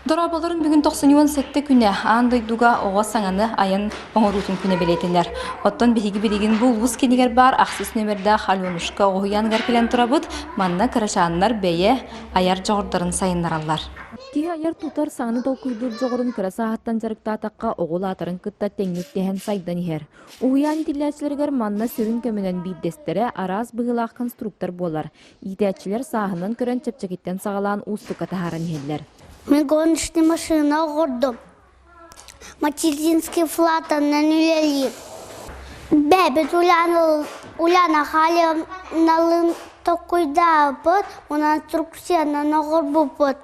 Дорооболорун бүгүн 97 күнэ аан дойдуга оҕо саҥаны айан оҥоруутун күнэ бэлиэтэнэр. Оттон биһиги билигин бу улуус кинигэр баар ахсыс нүөмэрдээх Аленушка оҕуһуйааныгар кэлэн турабыт. Манна кырачааннар бэйэ айар дьоҕурдарын сайыннараллар. Киһи айар-тутар саҥаны толкуйдуур дьоҕурун кыра сааһыттан дьарыктаатахха оҕо улаатарын кытта тэҥник тэһэн сайдан иһэр. Уһуйаан иитиллээччилэригэр манна сүрүн көмөнөн биирдэстэрэ араас быһыылаах конструктор буолар. Иитээччилэр сааһынан көрөн чэпчэкиттэн саҕалаан уустукка таһааран иһэллэр. Мен гоночный машина оҕордум. Материнский флатанан үлэлиир. Бэбит Уляна Халиналын токуйдаабыт, онон инструкциянан оҕорбуппут.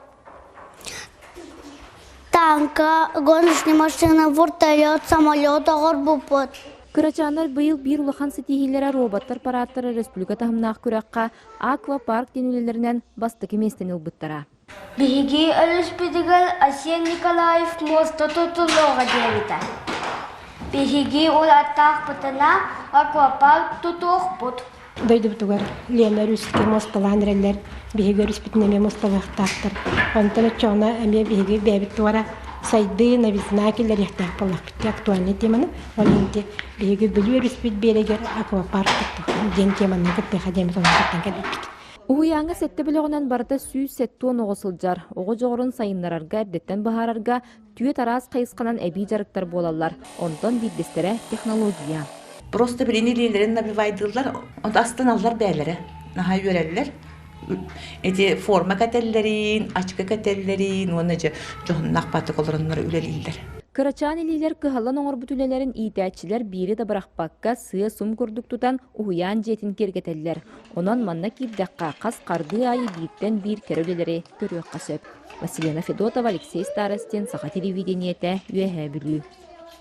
Танка, гоночный машина, вертолет, самолет оҕорбуппут. Кырачааннар быйыл биир улахан ситиһиилэрэ роботтар парааттара республика таһымнаах күрэххэ Аквапарк диэн үлэлэринэн бастакы миэстэни ылбыттара. Биһиги өрүспүтүгэр Айсен Николаев муоста тутуллуоҕа диэбитэ. Биһиги уратаахпытына аквапарк тутуохпут. Дойдубутугар Лена өрүскэ муосталаан эрэллэр, биһиги өрүспүтүн эмиэ муосталыахтаахтар. Онтон оччоҕуна эмиэ биһиги бэйэбит туора сайдыы, новизна киллэриэхтээх буоллахпыт актуальный теманы. Ол иһин биһиги Бүлүү өрүспүт биэрэгэр аквапарк диэн теманы кыттыаха диэммит онон кыттан кэлбиппит. Уһуйааҥҥа сэттэ бөлөҕүнэн барыта 170 оҕо сылдьар. Оҕо дьоҕурун сайыннарарга, эрдэттэн быһаарарга түөрт араас хайысханан эбии дьарыктар буолаллар. Онтон биирдэстэрэ технология. Просто билин илиилэрин набивайдыыллар, астыналлар бээлэрэ. Наһаа үөрэллэр. Эти форма кэтэллэрин, очко кэтэллэрин уонна дьэ дьоһуннаах баатык олороннор үлэлииллэр. Кырачаан илиилэр кыһаллан оҥорбут үлэлэрин иитээччилэр биири да бырахпакка сыа-сум курдук тутан уһуйаан дьиэтин киэргэтэллэр. Онон манна киирдэххэ хас хардыы аайы бииртэн биир кэрэ үлэлэри көрүөххэ сөп. Василена Федотова, Алексей Старостин, Саха телевидениетэ, Үөһээ Бүлүү.